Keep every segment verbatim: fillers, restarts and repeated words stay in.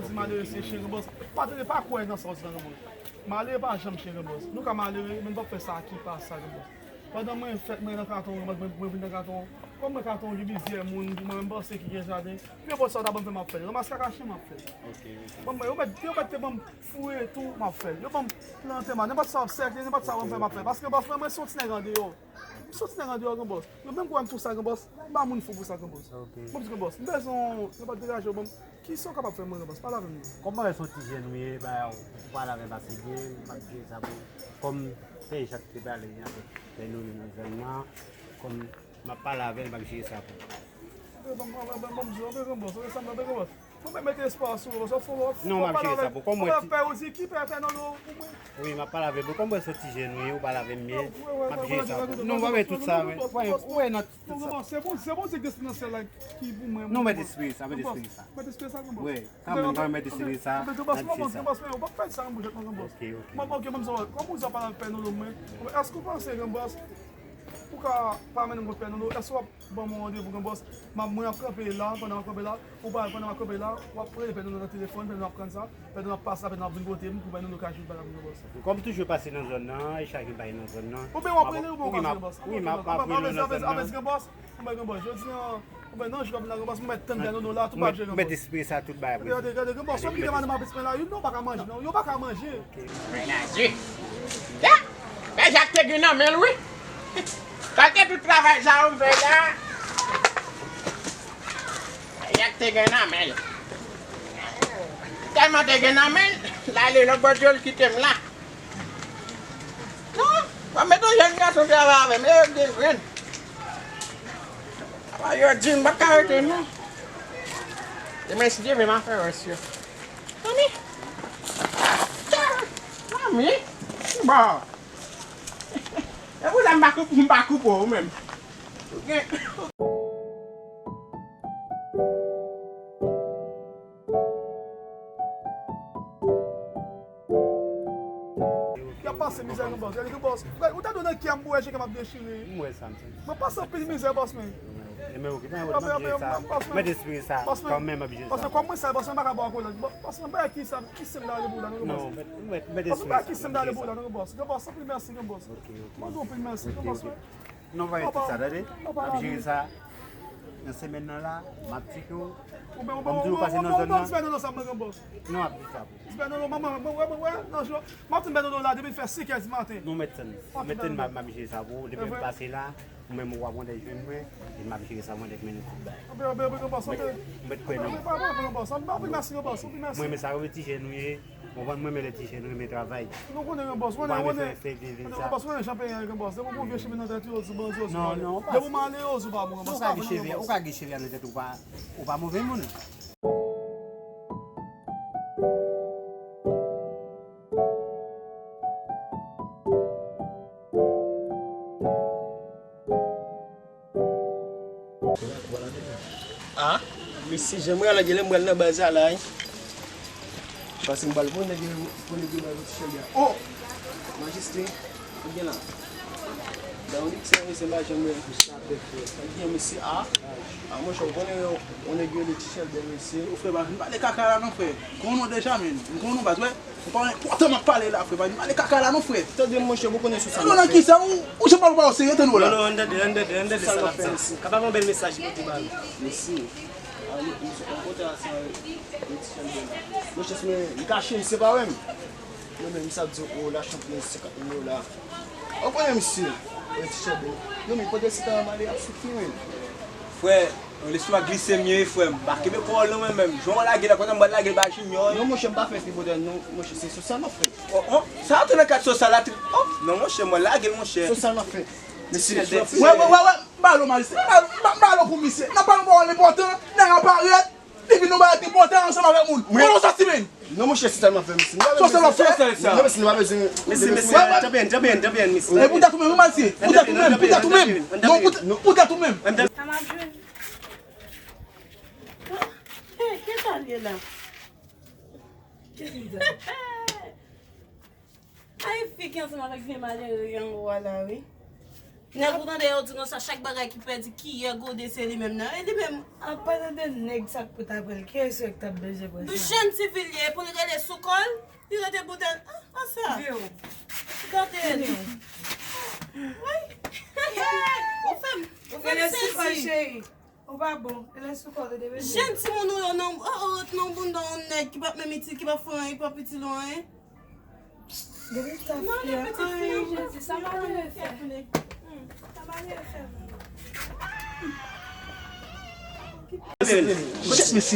yo di malere se chen, Granbòs. Pa tande, pa kwè nan sa w di la, Granbòs. Malere pa janm chen, Granbòs. Nou ka malere, men nou p ap fè sa ki pa sa, Granbòs. Pandan mwen fèt, mwen nan katon, Granbòs, mwen, mwen vin nan katon. Kòm mwen katon, gen plizyè moun, mwen menm panse ki gen jaden. Granbòs, sa w ta ban m fè, m ap fè l. Ranmas kaka chen, m ap fè l. Bon, mwen, yo mèt, yo mèt te ban m foure tou, m ap fè l. Yo ban m plante, man. Nenpòt sa w ap sèkle, nenpòt sa w ap fè, m ap fè l. Paske, Granbòs, mwen, mwen se yon ti nèg andeyò. M soti nan randevou, Granbòs. Yo menm kwè m tou sa, Granbòs. M pa moun fou pou sa, Granbòs. M ap di, Granbòs, m bezwen yon, yo pa t degaje w, ban m. Kisa w kapab fè mwen, Granbòs? Pale avè m. Kòm mwen wè se yon ti jèn ou ye, ba, ou pale avè m ase byen, m ap jere sa pou ou. Kòm se Richard ki te pale avèk Fènoli nan zòn nan, kòm m ap pale avè l, m ap jere sa pou ou. Ban m, ban m, ban m, ban m di w, ok, Granbòs, ok, sa m nan, ok, Granbòs. Mwen mete espwa sou ou, paske w fè w ap pale avèk, w ap pale avèk pè Oziki, pè, pè Nolo pou mwen. Wi, m ap pale avè w. Kòm mwen soti jèn, wi, ou pale avè m byen. M ap jere sa pou ou. Non, m pa mete tout sa, men. Ou wè, ou wè nan tout sa. Se bon, se bon, se Bondye ki nan syèl la ki pou mwen. Non, mete espri sa, mete espri sa. Mete espri sa, Granbòs. Wi, kanmenm, mwen mete espri sa, nan di sa. Granbòs, men ou p ap pèdi sa nan bouch mwen, Granbòs. Ok, ok. Mwen, ok, mwen, kòm ou di w ap pale avèk pè Nolo mwen, èske w panse, Granbòs, ou ka pa mennen m kot pè Nolo? Èske w ap ban m yon randevou, Granbòs? M ap, mwen ap kanpe la, pandan m ap kanpe la, ou pa, pandan m ap kanpe la, w ap rele pè Nolo nan telefòn, pè Nolo ap konn sa, pè Nolo ap pase la, pè Nolo ap vin kote m, pou pè Nolo ka jwenn bagay pou Granbòs. Kòm toujou pase nan zòn nan, e chaje bay nan zòn nan. Oubyen w ap rele, oubyen w ka jwenn Granbòs. Wi, m ap, m ap rele w nan zòn nan. Granbòs, jodi a, oubyen nan jou k ap vin la, Granbòs, mwen mèt tann pè Nolo la, tout bagay jere, Granbòs. Mèt espri sa, tout bagay. Gade, gade, Granbòs, w ap kite madanm avèk mwen la, wi, non, w pa ka manje, non, yo pa ka manje. Menaje. Ya! Pè Jak te gen nan men l, wi. Sa te tout travay sa yo m fè la. Pè Jak te gen nan men l. Tèlman te gen nan men l, l ale lòt bò dyo, l kite m la. Non, mwen met yon jèn gason travay avè m, e yo gen grenn. Apa yo di m pa ka rete, non. Demen, si Dye vle, m a fè rès yo. Mami. Mami. Bon. E pou sa m pa koup-, m pa koupe w menm. Ou gen. Y ap pase mizè, Granbòs. Gade, Granbòs. Ou ta dwe nan kè m pou wè jan kè m ap dechire. M wè sa, m santi. Mwen pase anpil mizè, bòs, men. E men, oke, men, mwen ap jere sa. Mèt espri sa, kanmenm, m ap jere sa. Paske kòm mwen sa, bòs, mwen pa ka ba w akolad. Bòs, mwen pa ki sa, ki sen m ta rele pou la, non, Granbòs. Non, mèt, mèt espri sa, m ap jere sa. Granbòs, anpil mèsi, Granbòs. Oke, oke. Mwen di w anpil mèsi, Granbòs, men. Non, pa gen tout sa, tande. N ap jere sa. Nan semèn nan la, m ap tcheke w. Ban m di w pase nan zòn nan. Non, m ap di sa pou ou. Ti Bènolo, manman, mwen wè, mwen wè, nan jou, m ap tann Bènolo la depi l fè senkè di maten. Non, mèt tann. Mèt tann, m ap, m ap jere sa pou ou. Depi m pase la, ou menm ou ap wè lè jwenn mwen, e m ap jere sa mwen, lè k mennen tout bagay. Anpil, anpil, anpil, Granbòs, anpil. Mèt kwè nan mwen. Anpil, anpil, Granbòs, anpil, mèsi, Granbòs, anpil, mèsi. Mwen, men sa yo, ti jèn nou ye. Konprann mwen, men lè ti jèn renmen travay. Nou konnen, Granbòs, konnen, konnen. Granbòs, konnen jan peyi a ye, Granbòs. Depi w gon vye cheve nan tèt ou, yo di bandi, yo di vòlè. Depi w male, yo di w pa bon, Granbòs. Ou ka gen cheve, ou ka gen cheve a nan tèt ou, ou pa, ou pa move moun. Ah, mesye, jan mwen al la, genlè mwen al nan baz la, la, wi. Paske m pral pran nèg yo, pran nèg yo nan ti chèlbè. Oh! Majeste, ou gen la? Dawnik se mesye m pa janm wè. Sa gen, mesye, ah. Ah, monchè, ou konnen yon nèg yo rele ti chèlbè, mesye. Frè, pa vin pale kaka la non, frè. M konn ou deja, men. M konn ou, baz, wè. Ou pa enpòtan m ap pale la, frè. Pa vin pale kaka la non, frè. Tande m, monchè, ou konnen sou sa. Non, nan kisa? Ou, ou janm pale, ou pa serye, tande w la. Non, non, an tande, an tande, an tande sa l ap di. Kapab yon bèl mesaj pote ba nou. Mesi. A, li, li, yon kontra sa, yon ti chanm de la. Monchè, si mwen, li kache, misye pa wè m. Mwen menm, misye ap di, o, la chanpyon senkant mil dola. Ou konnen misye, yon ti chanpyon. Yo, men, pandan se tan an, m ale ap soufri, men. Frè, lespri a glise m ye, frè m. M pa kenbe pawòl nan mwen menm. Jan w lage la, konsa m pral lage l ba Junior. Non, monchè, m pa fè tripotay, non, monchè, se sosyal m ap fè. Oh, oh, sa antre nan kad sosyal la, tri-, oh, non, monchè, mwen lage l, monchè. Sosyal m ap fè. Mesye, wè, wè, wè, wè, m ba lo majeste, m ba, m ba, m ba lo pou misye. N ap pale yon pawòl enpòtan, nèg la parèt, li vin yon bagay enpòtan ansanm avèk moun. Mwen, mwen sòti, men. Non, monchè, se sèlman fè, mesye. Sòsyal m ap fè. Non, mesye, nou pa bezwen. Mesye, mesye, tanpri, tanpri, tanpri, mesye. E pou tèt ou menm, wi, mesye. Pou tèt ou menm, pou tèt ou menm. Non, pou tèt, pou tèt ou menm. Sa m ap jwenn. Hey, ki tan l ye la? Ay, fi ki ansanm avèk vye malere Yango a la, wi. Nèg ou tande yo di konsa, chak bagay ki pèdi, kiyè, gode, se li menm nan. E li menm. An palan de nèg sa k pou ta pran l, kiyès wè k t ap bezwen pran sa? Jèn sivil ye, pou li rele sou kò l, li rete bout an, an sa. Vye w. Gade l. Vye w. Wi. Ou fè m, ou fè m sezi. Ou pa bon. E lè sou kò w te bezwen. Jèn timoun ou yo nan, oh, oh, nan bounda yon nèg ki p ap menm itil, ki p ap fè anyen, ki p ap itil ou anyen. Depi sa fè anyen, Jezi, sa malere fè. Hmm, sa malere fè. Mesye, mesye,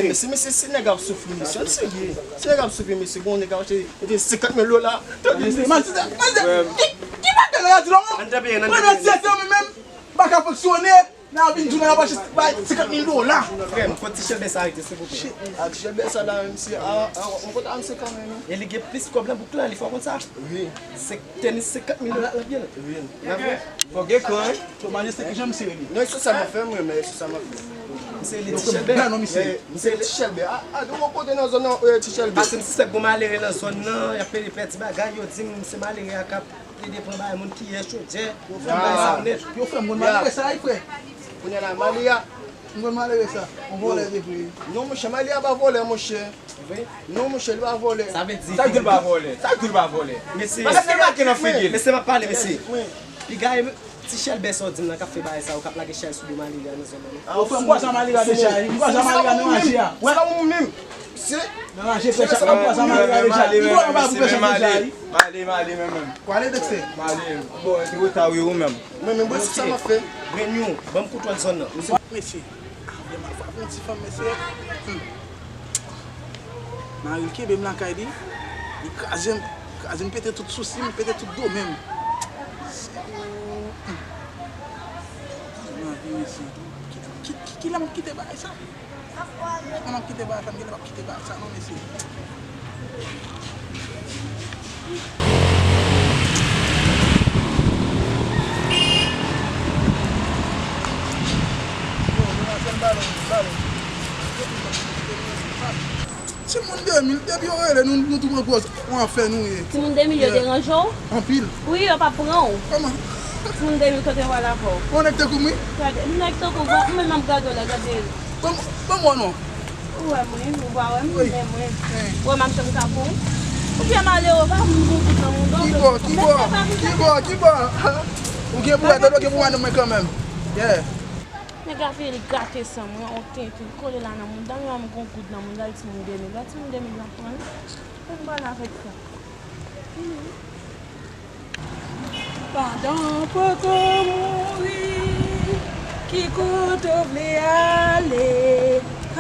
mesye, mesye, se nèg ap soufri, mesye, an serye. Se nèg ap soufri, mesye, gon nèg ap achte, mete senkant mil dola. Tande, mesye, ki, ki bagay la di la, premye sezon, men menm, pa ka fonksyone. Nan vin di w nan mache bay senkant mil dola. Frè m, kot ti chèlbè sa rete, silvouplè? A, ti chèlbè sa la, menm si, a, a, on konta m se kanmenm. E li gen plis kòb nan bouk lan, li fè w konn sa? Wi. Se tenis senkant mil dola nan pye l. Wi. Nan vre? Fò gen kran, wi. Majeste, kijan misye rele? Non, e sou sa m ap fè, mwen, men e sou sa m ap fè. Misye rele ti chèlbè. Misye rele ti chèlbè. A, a, de yon kote nan zòn nan, e, ti chèlbè. Paske m sispèk gon malere nan zòn nan, y ap pede pèdi bagay, yo di m se malere a k ap plede pran bagay moun, kiyè, chodyè, tout bagay sa yo nèt. Yo, frè m, moun malere sa, wi, frè. Kounye a la, malere a. Moun malere sa, yon vòlè li vre. Non, monchè, malere a pa vòlè, monchè. Non, monchè, li pa vòlè. Sa vle di, sa k di l pa vòlè? Sa k di l pa vòlè? Mesye. Paske l make nan figi l. Mesye, m ap pale, mesye. Piga e ti chèlbè sa w di m nan k ap fè bagay sa yo, k ap lage chay sou do malere a nan zòn nan, non? Yo, frè m, m kwaze malere a deja, wi. M kwaze malere a nan ranje a. Wi. Se pa ou menm. Se nan ranje frè chak la, m kwaze malere a deja. Li bon, nou pa pou fè chak deja, wi. Male, male, men menm. Kwale, Dexter. Male. Bon, e reta wi ou menm. Mwen menm, mwen, se sa m ap fè. Brand new, ban m kontwòl zòn nan. Mesye, a, vrèman, fwa pou yon ti fanm, mesye. Hmm. Mari l kenbe m lakay li, li kraze m, kraze m, pete tout sousi m, pete tout do men m. Se, hmm. Mari, mesye. Ki, ki, ki, kilè m ap kite bagay sa? Mwen ap kite bagay sa, m genlè p ap kite bagay sa non, mesye. Timoun de mil, depi yo rele nou, nou tou pran pòz. Yon afè nou ye. Timoun de mil yo deranje w? Anpil. Wi, yo p ap pran w. Kòman? Timoun de mil kote yo pral avè w? Yon nèg tankou m wi. Gade, nèg tankou w, mwen menm m ap gade w la, gade. Ban m, ban m wè non. Ou wè m wi, ou pa wè m, men mwen. Ou wè m ap janm ka pran w? Ou byen malere, ou pa vin pou tout nan moun. Kibò, kibò, kibò, kibò? Ou gen pou wè, tande w gen pou wè nan mwen kanmenm. Yeah. Nèg la vle l gate san mwen, on tenten, l kole la nan mouda m, yon gon goud nan mouda l, timoun de mil la, timoun de mil la pran l. Fè m pale avèk sa. Pandan w poko mouri, ki kote w vle ale,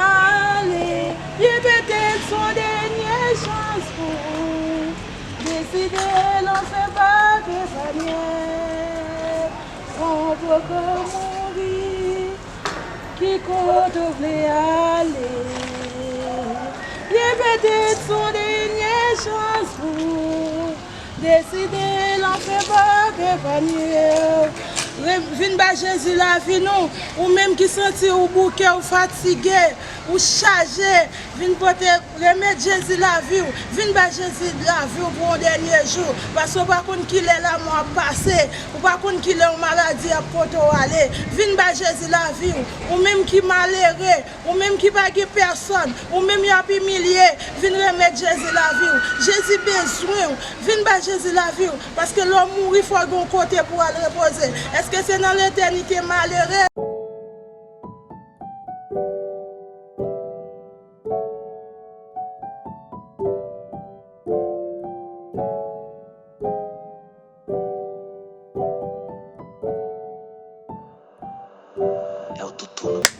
ale. Byen petèt se yon dènye chans pou ou. Deside lanfè pa ke panye. Pandan w poko mouri, ki kote w vle ale? Byen petèt se yon dènye chans pou ou. Deside lanfè pa ke panye w. Re-, vin bay Jezi lavi nou. Ou menm ki santi ou bouke, ou fatige, ou chaje, vin pote, remèt Jezi lavi w. Vin bay Jezi lavi w pou yon dènye jou. Paske w pa konn kilè lanmò ap pase. Ou pa konn kilè yon maladi ap pote w ale. Vin bay Jezi lavi w. Ou menm ki malere, ou menm ki pa gen pèsòn, ou menm y ap imilye, vin remèt Jezi lavi w. Jezi bezwen w. Vin bay Jezi lavi w. Paske lè w mouri, fò w gen yon kote pou w al repoze. Èske se nan letènite malere?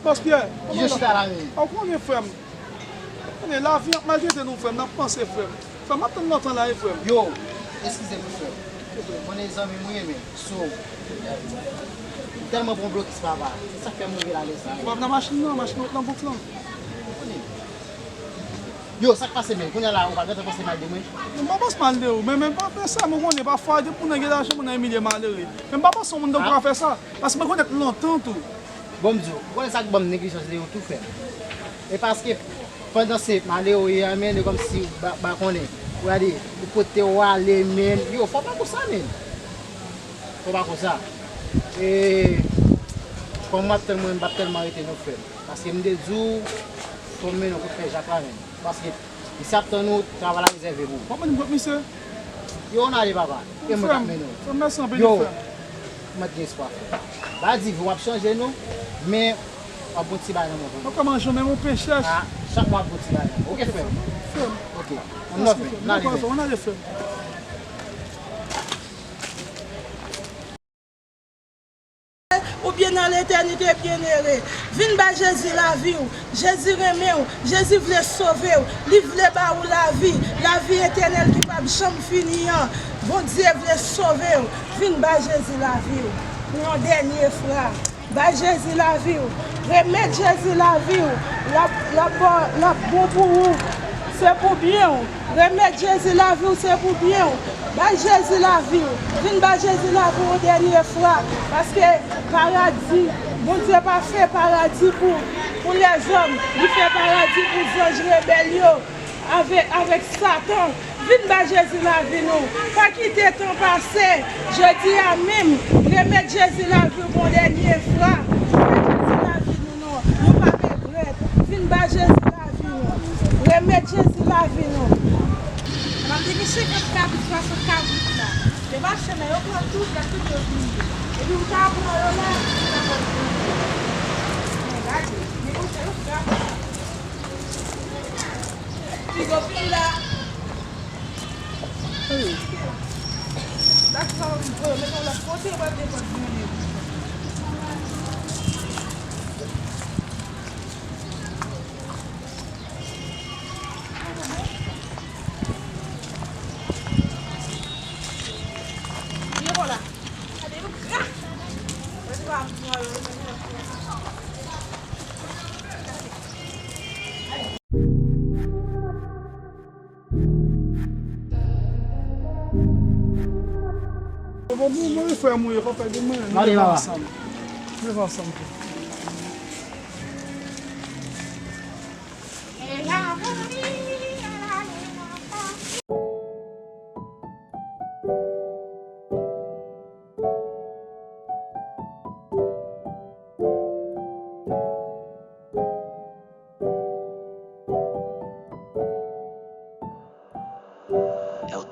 Bòs Pyè, kòman w chita la menm? Ou konnen, frè m. Ou konnen, lavi ap maltrete nou, frè m, n ap panse, frè m. Frè m, m ap tann lontan la wi, frè m. Yo, eskize m wi, frè m. Ou konnen zanmi m wi, men, so, m tèlman pran blokis, papa. Se sa k fè m rive la lè sa a. Ou p ap nan machin nan, machin nan ret nan bouk lan. Ou konnen. Yo, sa k pase menm? Kounye a la, ou pa gentan panse mal de mwen? M pa panse mal de ou, men, men pa fè sa, mwen konnen pafwa, depi moun nan gen lajan, moun nan imilye malere. Men m pa panse yon moun tankou ou ka fè sa, paske mwen konnen w lontan tou. Bon, m di w, ou konnen sa k ban m neglijans de ou tou, frè m. E paske pandan se malere ou ye a, men, e kòmsi ou pa, pa konnen. Ou gade, ou kote w ale, men, yo, fò w pa konsa, men. Fò w pa konsa. E, kòm m ap tann mwen, m p ap tèlman rete non, frè m. Paske m te di w, fò m mennen w kote Pè Jak la, men. Paske misye ap tann ou, travay la rezève pou ou. W ap mennen m kot misye? Yo, ann ale, papa. E mwen k ap mennen w. Frè m, mèsi anpil, frè m. Yo, mwen t gen espwa, frè m. Pa di w ap chanje, non, men w ap gon ti bagay nan men w. Mwen kòman jan menm yon pen chèch. A, chak mwa w ap gon ti bagay nan men w. Oke, frè m. Frè m. Oke. Ann love, men. Ann ale, men. Ann ale, frè m. Ou byen nan letènite, byenere. Vin bay Jezi lavi w. Jezi renmen w. Jezi vle sove w. Li vle ba ou lavi. Lavi etènèl ki p ap janm fini an. Bondye vle sove w. Vin bay Jezi lavi w. Pou yon dènye fwa. Bay Jezi lavi w. Remèt Jezi lavi w. L ap, l ap ba, l ap bon pou ou. Se pou byen w. Remèt Jezi lavi w, se pou byen w. Bay Jezi lavi w. Vin bay Jezi lavi w yon dènye fwa. Paske paradi, Bondye pa fè paradi pou, pou lèzòm. Li fè paradi pou zanj rebèl yo. Avèk, avèk Satan. Vin bay Jezi lavi nou. Pa kite tan pase. Jodi a menm, remèt Jezi lavi w pou yon dènye fwa. Remèt Jezi lavi nou, non. Nou pa regrèt. Vin bay Jezi lavi nou. Remèt Jezi lavi nou. M ap di ki senkant kabrit, swasant kabrit la. Yo mache men yo pran tout, y ap tout yo vini. Epi ou ta pran yo la, ou ta pran yo. Men gade, men konsa yo frap. Pigo pil la. Dakò, mwen mete w lòt kote, mwen depann mwen. Vye bon la. Gade yo gra. Mwen te pa ap di yo. Bon, bon, mwen frè mwen, papa de mwen, nou leve ansanm. Nou leve ansanm.